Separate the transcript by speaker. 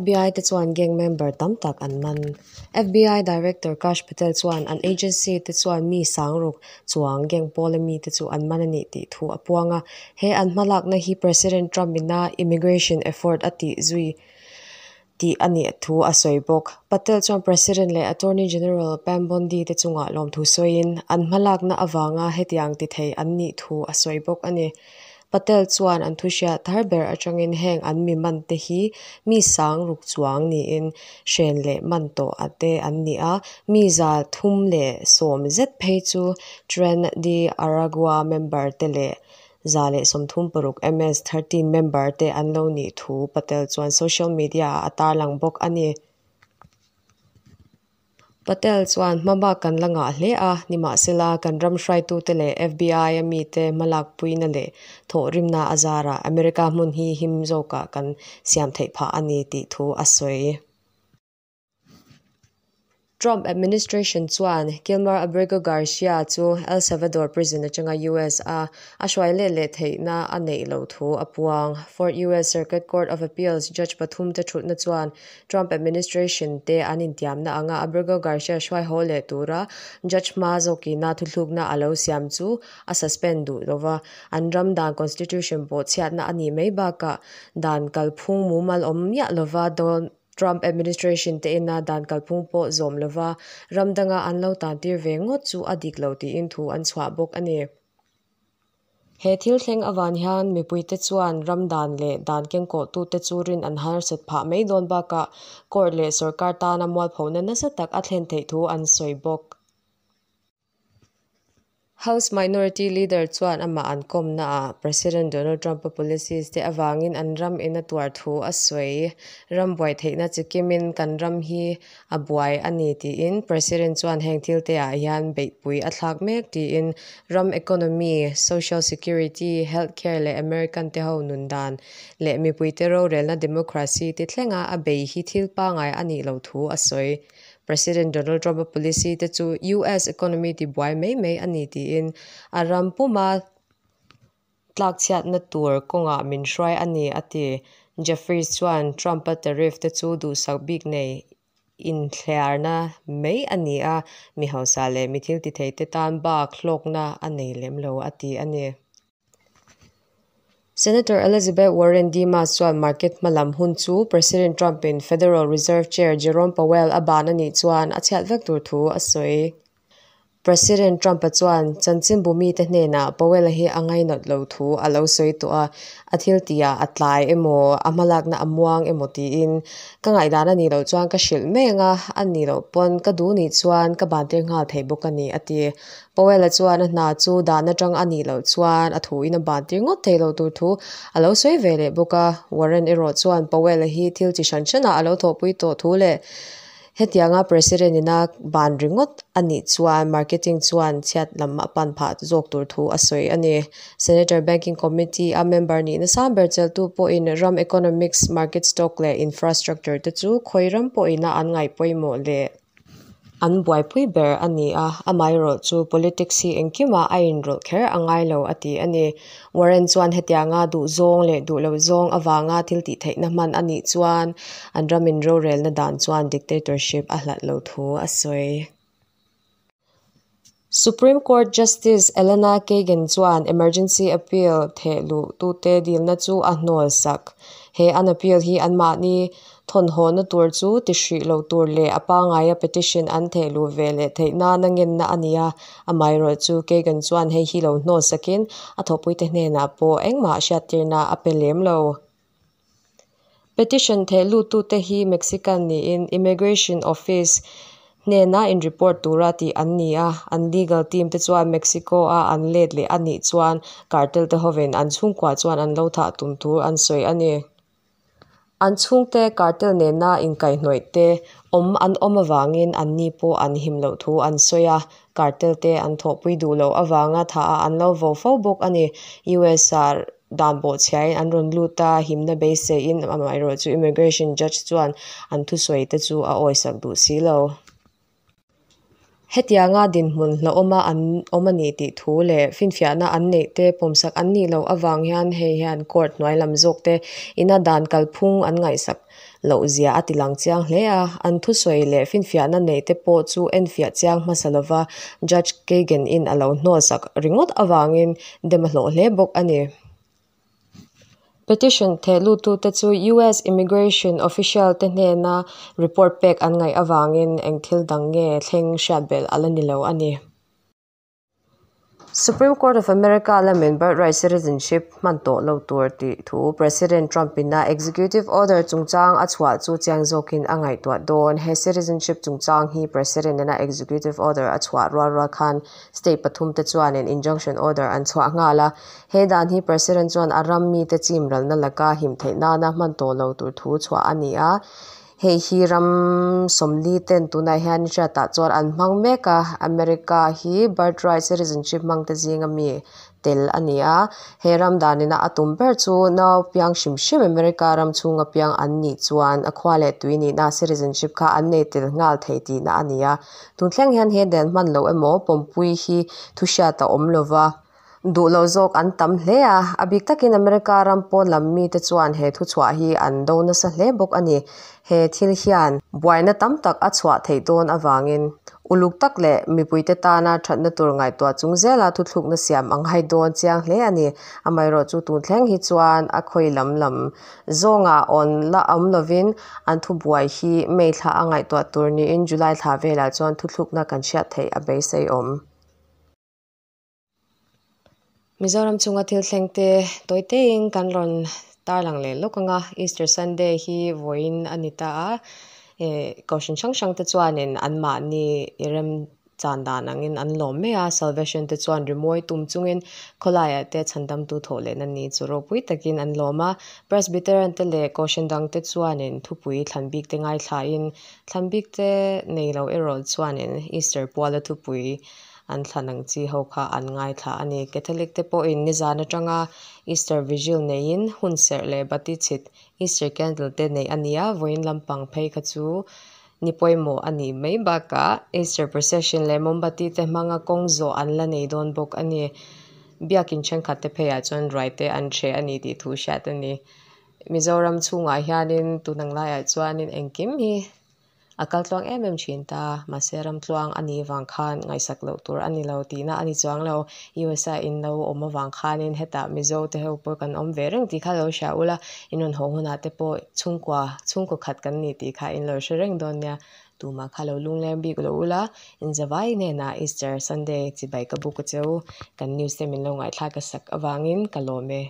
Speaker 1: FBI te chuan gang member tam tak an man. FBI Director Kash Patel chuan an agency te chuan mi 6000 chuang gang pawla mi te chu an man a ni tih thu a puang a. He an hmalakna hi President Trump ina immigration effort a tih zui tih a nih thu a sawi bawk. Patel chuan President leh Attorney General Pam Bondi te chungah lawmthu sawiin an hmalakna avanga hetiang ti thei an nih thu a sawi bawk a ni. Patel chuan an thu hriat thar ber atangin heng an mi man te hi mi 6000 chuang niin hren leh man tawh te an ni a, mi 310 zet phei chu Tren de Aragua member te leh 136 MS-13 member te an lo nih thu Patel chuan social media ah a tarlang bawk a ni. Patel chuan hmabak kan la ngah hle a, nimahsela kan ram hruaitute leh FBI a mite hmalakpuina leh thawhrimna a zarah America hmun hi him zawkah kan siam theih phah a ni tih thu a sawi. Trump administration chuan Kilmar Abrego Garcia chu El Salvador prison atanga US a a hruai let leh theihna a neih loh thu a puang. Fourth US Circuit Court of Appeals judge pathum te thutna chuan Trump administration te an intiamna anga Abrego Garcia hruai haw leh tura judge hma zawkina thuthlukna a lo siam chu a suspend duh lova. An ram dan constitution pawh chhiatna a nih mai bakah dan kalphung mumal awm miah lova dawn Trump administration te ina dan kalphung pawh zawm lova ram danga an lo tan tir ve ngawt chu a dik lo tiin thu an chhuah bawk a ni. He thil thleng avan hian mipuite chuan ram dan leh dan kengkawh tu te chu rin an harsat phah mai dawn bakah court leh sarkar tana mualphona nasa tak a thlen theih thu an sawi bawk. House Minority Leader chuan amah an kawmna ah President Donald Trump a policies te awangin an ram in a tuar thu a sawi. Ram buai theihna chikimin kan ram hi a buai a ni tiin President chuan heng thil te ah hian beihpui a thlak mek tiin ram economy, social security, healthcare leh American te ho nun dan leh mipui te rorelna democracy te thlenga a bei hi thil pangai a nih loh thu a sawi. President Donald Trump a policy te chu US economy ti buai mai mai a ni tiin a ram puma tlak chhiatna tur kawngah min hruai a ni a ti. Jeffries chuan Trump a tariff te chu duhsak bik nei inthliarna mai a ni a, mi hausa leh mi thil ti thei te tan bak hlawkna a nei lem lo a ti a ni. Senator Elizabeth Warren D-Mass chuan market hmalam hun chu President Trump in Federal Reserve Chair Jerome Powell a ban a nih chuan a chhiat vek tur thu a sawi. President Trump a chuan chanchin bumi te hnenah Powell hi a ngainat lo thu a lo sawi tawh a, a thil tia a tlai emaw a hmalakna a muang emaw tiin ka ngaihdan a nih loh chuan ka hrilh mai anga a nih loh pawn ka duh nih chuan ka ban tir nghal thei bawk a ni a ti. Powell a chuan a hna chu dan atang a nih loh chuan a thu in a ban tir ngawt thei lo tur thu a lo sawi ve leh bawk a. Warren erawh chuan Powell hi thil chi hran hranah a lo thawhpui tawh thu leh hetianga president ina ban ringawt a nih chuan marketing chuan chhiat lam a pan phah zawk tur thu a sawi a ni. Senator Banking Committee a member nih na sang ber cheltu pawhin ram economics, market stock leh infrastructure te chu khawi ram pawhina an ngaih pawimawh leh an buaipui ber a ni a, amaherawh chu politics hi engkimah a inrawlh kher a ngai lo a ti a ni. Warren chuan hetianga duh zawng leh duh lo zawng awanga thil tih theihna hman a nih chuan an ramin rorelna dan chuan dictatorship a hlat lo thu a sawi. Supreme Court Justice Elena Kagan chuan emergency appeal thehluh tute dilna chu a hnawl sak. He an appeal hi an mahni thawmhawna tur chu ti hrih lo tur leh a pangaia petition an thehluh ve leh theihna na ngenna a ni a. Amaherawh chu Kagan chuan hei hi lo hnawl sakin a thawhpuite hnenah pawh engmah hriattirna a pe lem lo. Petition thehluh tute hi Mexican niin Immigration Office hnena in report tura tih an ni a, an legal team te chuan Mexico a an let leh a nih chuan cartel te hovin an chhungkua chuan an lo thah tum tur an sawi a ni. An chhungte cartel nena inkaihhnawih te awm an awm awangin an ni pawh an him loh thu an sawi a, cartel te an thawhpui duh loh awanga tha a an lo vo fo bawk a ni. US ah dan pawh chhiain an rawn lut a, himna beiseiin amaherawh chu immigration judge chuan an thusawi te chu a awisak duh si lo. Hetianga dinhmun hlauhawma an awm a ni tih thu leh finfiahna an neih te pawmsak an nih loh awang hian hei hian court hnuai lam zawk te ina dan kalphung an ngaihsak loh zia a tilang chiang hle a, an thusawi leh finfiahna neih te pawh chu enfiah chiang hmasa lova Judge Kagan in a lo hnawlsak ringawt avangin dem a hlawh hle bawk a ni. Petition theh luttute chu US Immigration official te hnena report pek an ngaih avangin eng thil dang nge thleng hriat belh a la ni lo a ni. Supreme Court of America lamin birthright citizenship hman tawh lo tur tih thu President Trump-in a executive order chungchang a chhuah chu chiang zawkin a ngaihtuah dawn. He citizenship chungchang hi President-in a executive order a chhuah rual rual khan State pathumte chuanin injunction order an chhuah nghal a. He dan hi President chuan a ram mite chim ralna laka him theih nana hman tawh lo tur thu chhuah a ni a. Hei hi ram 40 ten tunah hian hriatah chuan an hmang mek a. America hi birthright citizenship hmangte zinga mi tel a ni a. He ram danina a tum ber chu nau piang hrim hrim America ram chhunga piang an nih chuan a khua leh tui nihna citizenship kha an nei tel nghal thei tihna a ni a. Tun thleng hian he dan hman loh emaw pawmpui hi thu hriat a awm lova, duh lo zawk an tam hle a. A bik takin America ram pawn lam mite chuan he thuchhuah hi an do nasa hle bawk a ni. He thil hian buaina tam tak a chhuah theih dawn avangin uluk tak leh mipuite tana thatna tur ngaihtuah chung zela thuthlukna siam a ngai dawn chiang hle a ni. Amaherawhchu tun thleng hi chuan a khawi lam lam zawngah awn la awm lovin an thubuai hi May thla a ngaihtuah tur niin July thla velah chuan thuthlukna kan hriat theih a beisei awm. Mizoram chunga thil thleng te tawi teiin kan rawn tarlang leh lawk ang a, Easter Sunday hi vawiin a ni ta a, eh kohhran hrang hrang te chuanin anmahni i rem chan dan angin an lawm mai a, Salvation te chuan rimawi tum chungin khawlaiah te chhandamtu thawh lehna ni chu ropui takin an lawm a, Presbyterian te leh kohhran dang te chuanin thupui thlan bik te ngaithlain thlan bik te nei lo erawh chuanin Easter puala thupui An thlan ang chi ho kha an ngaithla a ni. Catholic te pawhin nizan atanga Easter Vigil neiin hun serh leh bati chhit Easter Candle te neih a ni a, vawiin lampang phei kha chu ni pawimawh a nih mai bakah Easter Procession leh mombati te hmanga kawng zawh an la nei dawn bawk a ni. Biakin thenkhat te pheiah chuan ruai te an hreh a ni tih thu hriat a ni. Mizoram chhungah hianin tun ang laiah chuanin engkim hi A kal tluang em em thin ta, mahse ram tluang a nih vang khan ngaihsak loh tur a ni lo tihna a ni chuang lo. USA in lo awm avang khanin hetah Mizo te ho pawh kan awm ve reng tih kha lo hria ula, in rawn haw hunah te pawh chhungkua, chhungkaw khat kan ni tih kha in lo hre reng dawn nia. Tumah kha lo lungleng bik lo ula, in zavai hnenah Easter Sunday chibai ka buk a che u. Kan news te min lo ngaihthlak a sak avangin ka lawm e.